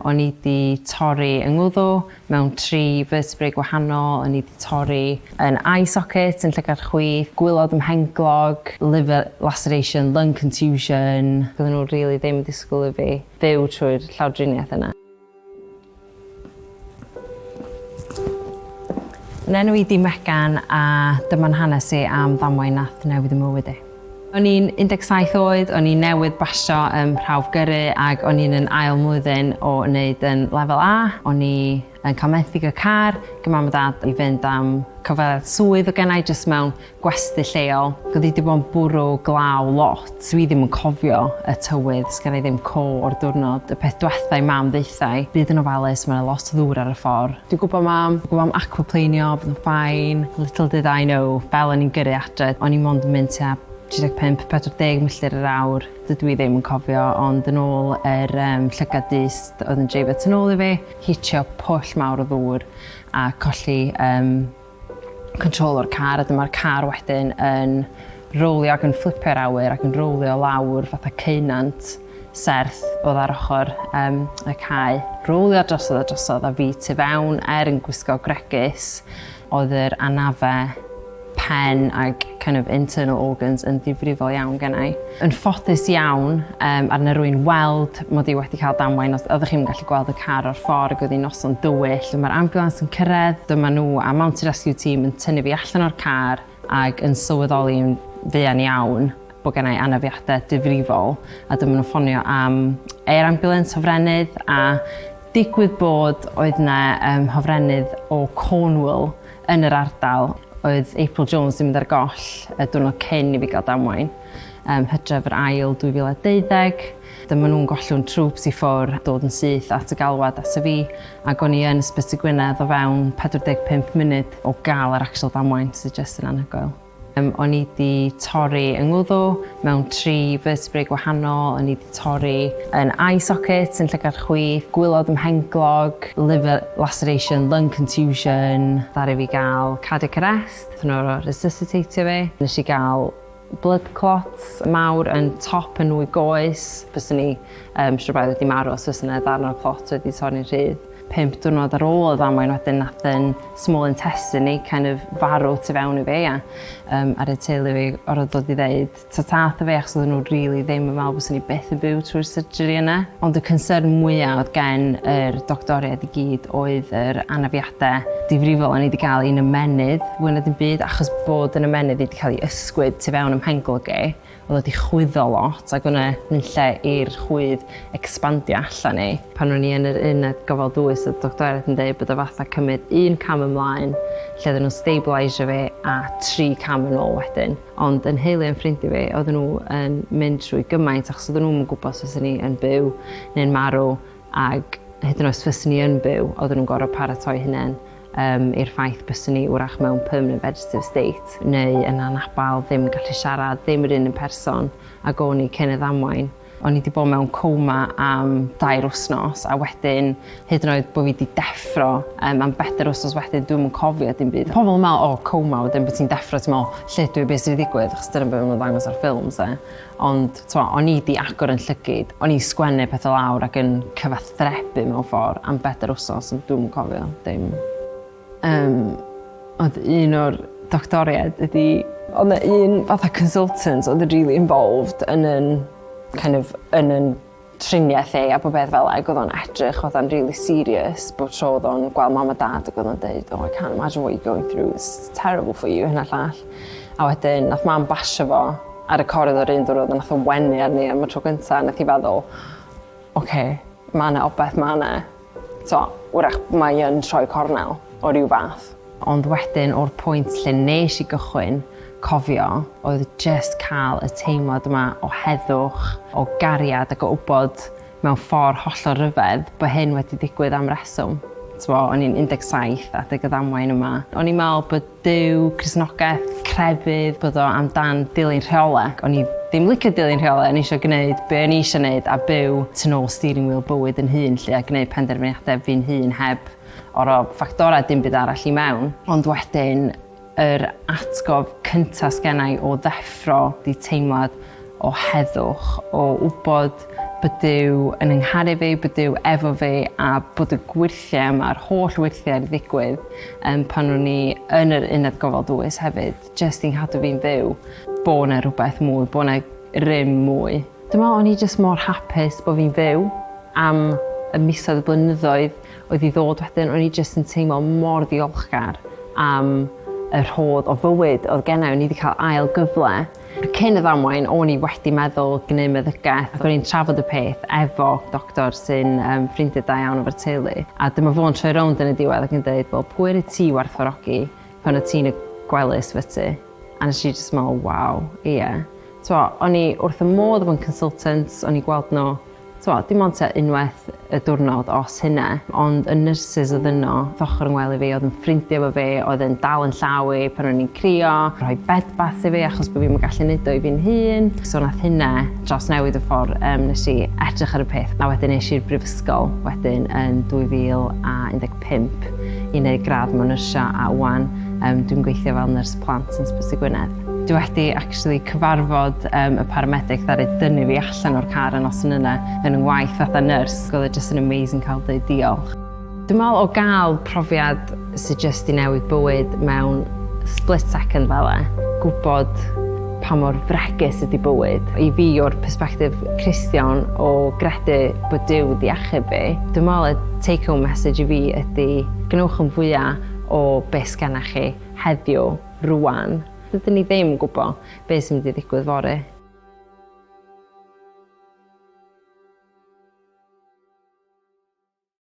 O'n i 'di torri 'y ngwddw mewn tri vertebrae gwahanol, o'n i 'di torri yn eye socket yn llygad chwith, gwylod 'y mhenglog, liver laceration, lung contusion. Doedden nhw rili ddim yn disgwyl i fi fyw trwy'r llawdriniaeth yna. Yn enw i 'di Megan a dyma'n hanes i am ddamwain nath newid 'y mywyd i. O'n i'n 17 oed, o'n i newydd basio ym mhrawf gyrru ac o'n i'n yn ail mlwyddyn o wneud yn lefel A. O'n i yn cael menthyg y car gan mam a dad i fynd am cyfweliad swydd o gennau jyst mewn gwesty lleol. Oedd hi wedi bod yn bwrw glaw lot. Dwi ddim yn cofio y tywydd, sgen i ddim co o'r diwrnod. Y peth dwetha i mam ddeutha i, bydd yn ofalus, mae 'na lot o ddŵr ar y ffordd. Dwi'n gwybod mam, dwi'n gwybod am aquaplanio, bydd o'n fine. Little did I know, fel o'n i'n gyrru adre, o'n i mond yn mynd tua 35, 40 milltir yr awr. Dydw i ddim yn cofio, ond yn ôl yr um, llygad dyst oedd yn dreifio tu nôl i fi, hitio pwll mawr o ddŵr a colli um, control o'r car a dyma'r car wedyn yn rowlio ac yn fflipio'r awyr ac yn rowlio lawr fatha ceunant serth oedd ar ochr um, y cae. Rowlio drosodd a drosodd a fi tu fewn er yn gwisgo gwregys oedd yr anafau pen ag kind of internal organs yn ddifrifol iawn gennau. Yn ffodus iawn, um, ar na rwy'n weld mod i wedi cael damwain, os oeddech chi'n gallu gweld y car o'r ffordd ac oedd hi'n noson dywyll. Mae'r ambulance yn cyrraedd, dyma nhw a Mountain Rescue Team yn tynnu fi allan o'r car ac yn sylweddoli'n fuan iawn bod gennau anafiadau difrifol a dyma nhw'n ffonio am air ambulance hofrennydd a digwydd bod oedd 'na um, hofrennydd o Cornwall yn yr ardal. Oedd April Jones 'di mynd ar goll y diwrnod cyn i fi gael damwain, um, hydref yr ail 2012. Dyma nhw'n gollwng troops i ffwr, dod yn syth at y galwad at y fi, ac o'n i yn Ysbyty Gwynedd o fewn 45 munud o gael yr actual damwain, sydd jyst yn anhygoel. Um, o'n i 'di torri 'y ngwddw mewn tri vertebrae gwahanol, o'n i 'di torri yn eye socket yn llygad chwith, gwylod 'y mhenglog, liver laceration, lung contusion, ddaru fi gael cardiac arrest, wnaethon nhw orfod resuscitatio fi. Nes i gael blood clots mawr yn top yn nwy goes, fyswn i um, siwr braidd wedi marw os fysa 'na ddarn o'r clot wedi torri'n rhydd. 5 diwrnod ar ôl y ddamwain wedyn nath yn small intestine i kind of farw tu fewn i fi a um, ar y teulu fi orfod dod i ddeud ta-ta wrtho fi achos oedden nhw really ddim yn meddwl byswn i byth yn byw trwy'r surgery yna. Ond y concern mwyaf oedd gen yr doctoriaid i gyd oedd yr anafiadau difrifol o'n i wedi cael i'n ymennydd fwy na dim byd achos bod yn ymennydd i wedi cael ei ysgwyd tu fewn ym mhenglog i. Oedd o 'di chwyddo lot ac o' 'na nunlle i'r chwydd ecspandio allan i. Pan o'n i yn yr uned gofal dwys o'dd doctoriaid yn deud bod o fatha cymryd un cam ymlaen lle odden nw'n stabilisio fi a tri cam yn ôl wedyn. Ond 'yn nheulu a'n ffrindia fi oedden nhw yn mynd trwy gymaint achos oedden nhw'm yn gwbod os fyswn i yn byw neu'n marw Ac hyd yn oed os fyswn i yn byw, oedden nhw'n gorfod paratoi hunain um, i'r ffaith byswn i wrach mewn permanent vegetative state neu yn anabal, ddim yn gallu siarad, ddim yr un yn person ag o'n i cyn y ddamwain. O'n i wedi bod mewn coma am dair wythnos a wedyn hyd yn oed bod fi wedi deffro um, am bedair wythnos wedyn dwi'm yn cofio dim byd. Pobl yn meddwl, o, oh, coma, wedyn bod ti'n deffro, ti'n meddwl, lle dwi, beth sydd wedi digwydd, achos dyna beth maen nhw'n ddangos ar ffilms e. Ond t'mo' o'n i 'di agor 'yn llygid, o'n i'n sgwennu pethe lawr ac yn cyfathrebu mewn ffor am bedair wsos ond dwi'm yn cofio dim. Yym o'dd un o'r doctoried wedi o'dd 'na un fatha consultant o'dd yn rili involved yn 'yn kind of yn 'yn triniaeth ei a bob peth fel 'a ag o'dd o'n edrych fatha'n rili serious bob tro o'dd o'n gweld mam a dad ag o'dd o'n deud oh I can't imagine what you're going through it's terrible for you hyn a llall. A wedyn nath mam basio fo ar y coridor un diwrnod a nath o wenu arni am y tro gynta a nath hi feddwl oce ma' 'na obeth ma' 'na t'o' 'w'rach mae yn troi cornel o ryw fath. Ond wedyn o'r pwynt lle nesh i gychwyn cofio oedd jyst cael y teimlad yma o heddwch, o gariad ac o wybod mewn ffordd hollol ryfedd bod hyn wedi digwydd am reswm. T'mo' o'n i'n 17 adeg y ddamwain yma. O'n i'n me'wl bod Duw, Cristnogaeth, crefydd, bod o amdan dilyn rheole. O'n i ddim licio dilyn rheole, o'n i isio gneud be' o'n i isio neud a byw tu nôl steering wheel bywyd 'yn hun 'lly a gneud penderfyniade fi'n hun heb or'o' ffactorau dim byd arall i mewn. Ond wedyn yr atgof cynta sgenna i o ddeffro 'di teimlad o heddwch, o wbod Bod Duw yn 'y ngharu fi, bod Duw efo fi a bod y gwyrthiau yma, yr holl wyrthiau 'di ddigwydd um, pan o'n i yn yr uned gofal dwys hefyd, jyst i'n cadw fi'n fyw, bo' 'na rhywbeth mwy, bo' 'na rym mwy. Dwi'n meddwl o'n i jyst mor hapus bod fi'n fyw am y misoedd y blynyddoedd oedd i ddod wedyn. O'n i jyst yn teimlo mor ddiolchgar am y rhodd o fywyd oedd gennau. O'n i wedi cael ail gyfle. Cyn y ddamwain, o'n i wedi meddwl gwneud meddygaeth ac o'n i'n trafod y peth efo doctor sy'n um, ffrindiau da iawn efo'r teulu. A dyma fo'n troi rownd yn y diwedd ac yn dweud, wel, pwy ar y ti werthfawrogi pan o ti'n y gwely ysbyty? A nes i jyst meddwl, waw, ie. T'mo', o'n i wrth 'y modd efo'n consultants, o'n i'n gweld nhw, t'mo', dim ond tua unwaith y diwrnod os hynna, ond y nyrsys oedd yno wrth ochr 'y ngwely fi, oedd yn ffrindiau efo fi, oedd yn dal yn llaw i pan o'n i'n crio, rhoi bed bath i fi achos bod fi'm yn gallu neud o i fi'n hun. So nath hynna drawsnewid y ffordd um, nes i edrych ar y peth. A wedyn es i'r brifysgol wedyn yn 2015 i wneud gradd mewn nyrsio a ŵan um, dwi'n gweithio fel nyrs plant yn Ysbyty Gwynedd. Dwi wedi actually cyfarfod um, y paramedic ddaru dynnu fi allan o'r car y noson yna yn 'y ngwaith fatha nyrs. Oedd e just yn amazing cael dweud diolch. Dwi'n meddwl o gael profiad sydd jyst i newid bywyd mewn split second fel e, gwybod pa mor fregus ydy bywyd. I fi o'r perspective Cristion o gredu bod Duw wedi achub fi, dwi'n meddwl y take home message i fi ydy gwnewch yn fwyaf o beth sgenna chi heddiw, rwan. Dydyn ni ddim yn gwybod beth sy'n mynd i ddigwydd fory.